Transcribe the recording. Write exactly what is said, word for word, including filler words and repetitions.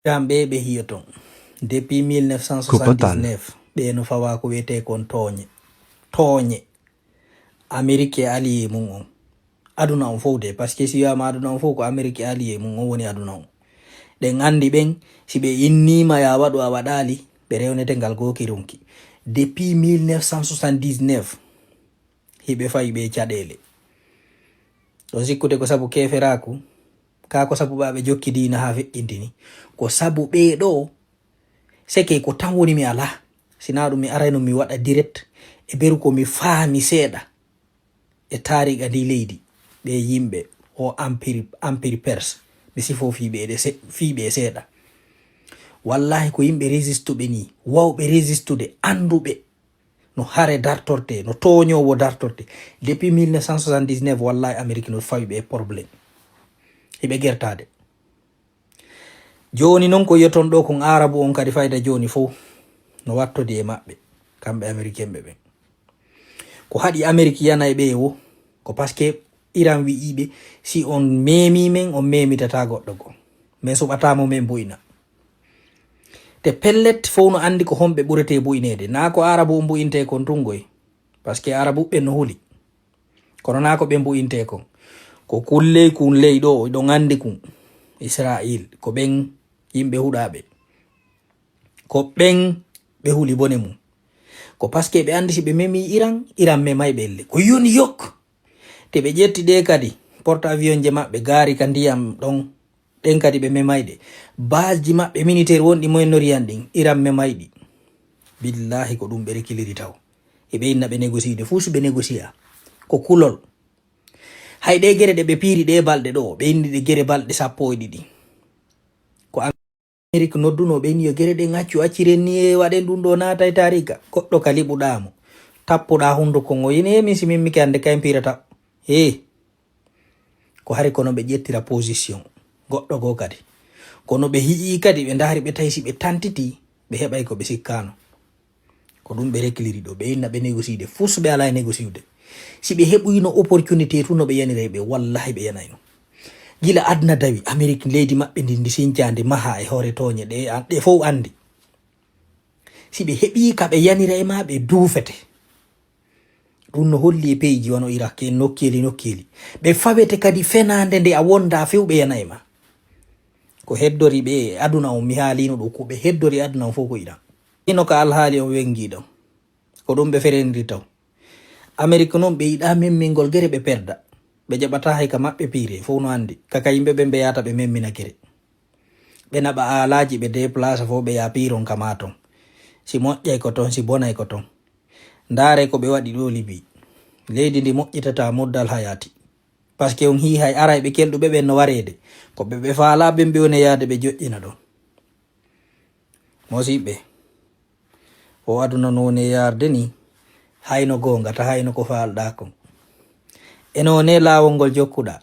Iran ɓe ɓe hiyo ton. Depuis mille neuf cent soixante-dix-neuf, ɓe no fawa ko wiyetee kon tooñe. Tooñe. Amerik e allié mum on. Aduna on fow de, parce que si wiyaama aduna on fow, ko Amerik e allié mum on woni aduna on. Ɗen anndi ɓen, si ɓe inniima ya waɗu a waɗaali, ɓe rewnete ngal gooki ronki. Depuis mille neuf cent soixante-dix-neuf, hiɓe fayi ɓe caɗeele. Ɗon sikkude ko sabu keeferaaku, kaa ko sabu ɓe jokki diina haa feƴƴintini. Ko sabu ɓee ɗoo, seke ko tan woni mi alaa. Sinaa ɗum mi arayno mi waɗa direct e beru ko mi faami seeɗa e taariika ndi leydi. Ɓe yimɓe o empire, empire Perse, mi sifoo fii ɓe ɗe se-, fii ɓe seeɗa. Wallahi ko yimɓe résistuɓe nii, wawɓe résistude, annduɓe no hare dartorte, no tooñoowo dartorte. Depuis mille neuf cent soixante-dix-neuf, wallahi Amerik no fawi ɓe e problème. Hiɓe gertaade. Jooni non ko yoton ɗoo kon Aarabu on kadi fayda jooni fow no wattodi e maɓɓe, kamɓe Amerikenɓe ɓen. Ko haɗi Amerik yana e ɓe wo, ko parce que Iran wi'iiɓe, si on meemii men, on meemitataa goɗɗo goo. Men suɓataa mo men bu'ina. Te pellet fow no anndi ko homɓe ɓuretee bu'ineede. Naa ko Aarabu on bu'intee kon tun goy. Parce que Aarabuɓe ɓen no huli. Kono naa ko ɓe bu'intee kon. Ko kun ley kun ley ɗoo, ɗon anndi kun. Israayiil, ko ɓen yimɓe huɗaaɓe. Ko ɓen ɓe huli bone mum. Ko parce que ɓe anndi si ɓe memii Iran, Iran memay ɓe elle. Ko yoni yok. Te ɓe ƴetti ɗe kadi, porte avion je maɓɓe gaari ka ndiyam ɗon, ɗen kadi ɓe memay ɗe. Base ji maɓɓe militaire wonɗi Moyen Orient ɗin, Iran memay ɗi. Billahi ko ɗum ɓe rekiliri taw. Hiɓe inna ɓe négocier de, fuu si ɓe négocier a. Ko kulol. Hay ɗe gere ɗe ɓe piiri ɗe balɗe ɗo, ɓe inni ɗe gere balɗe sappo e ɗiɗi. Ko Amerik nodduno ɓe inni yo gere ɗen accu, acciren ni e waɗen ɗum ɗo naata e taariika. Goɗɗo ka liɓuɗaa mo. Tappuɗaa hunduko ngo, yini he min si min mike hannde kayen piirata. He. Ko hari kono ɓe ƴettira position. Goɗɗo goo kadi. Kono ɓe hi'i kadi, ɓe ndaari, ɓe tawi si ɓe tantiti, ɓe heɓay ko ɓe sikkaano. Ko ɗum ɓe rekiliri ɗo. Ɓe inna ɓe négocier de. Fus ɓe alaa e négocier de. Si ɓe heɓuyno opportunité tun no ɓe yaniray ɓe, wallahi ɓe yanayno. Gila aduna dawi, Amerik leydi maɓɓe ndi, ndi sinca, ndi maha e hoore tooñe ɗe, ɗe fow anndi. Si ɓe heɓii ka ɓe yanira e ma, ɓe duufete. Ɗum no holli e peyji wano Irak en nokkeeli nokkeeli. Ɓe fawete kadi fenaande nde a wonda few ɓe yana e ma. Ko heddori ɓe e aduna on, mi haalino ɗum, ko ɓe heddori aduna on fow ko Iran. Ino ka alhaali on wengi ɗon. Ko ɗum ɓe fereniri taw. Amerik non ɓe yiɗaa memmingol gere ɓe perda. Ɓe jaɓataa hay ka maɓɓe piire, fow no anndi. Ka ka yimɓe ɓen ɓe yaata ɓe memmina gere. Ɓe naɓa aalaaji ɓe déplace fow ɓe yaa piiron ka maa ton. Si moƴƴay ko ton, si bonay ko ton. Ndaare ko ɓe waɗi ɗo Libi. Leydi ndi moƴƴitataa muddal hayaati. Parce que on hii hay aray ɓe kelɗuɓe ɓen no wareede. Ko ɓe ɓe faalaa ɓen ɓe woni yaade ɓe joƴƴina ɗon. Mosiɓɓe, o aduna no woni e yaarde ni, hayno goonga, ta hayno ko faalɗaa kon. E no ne laawol ngol jokkuɗaa,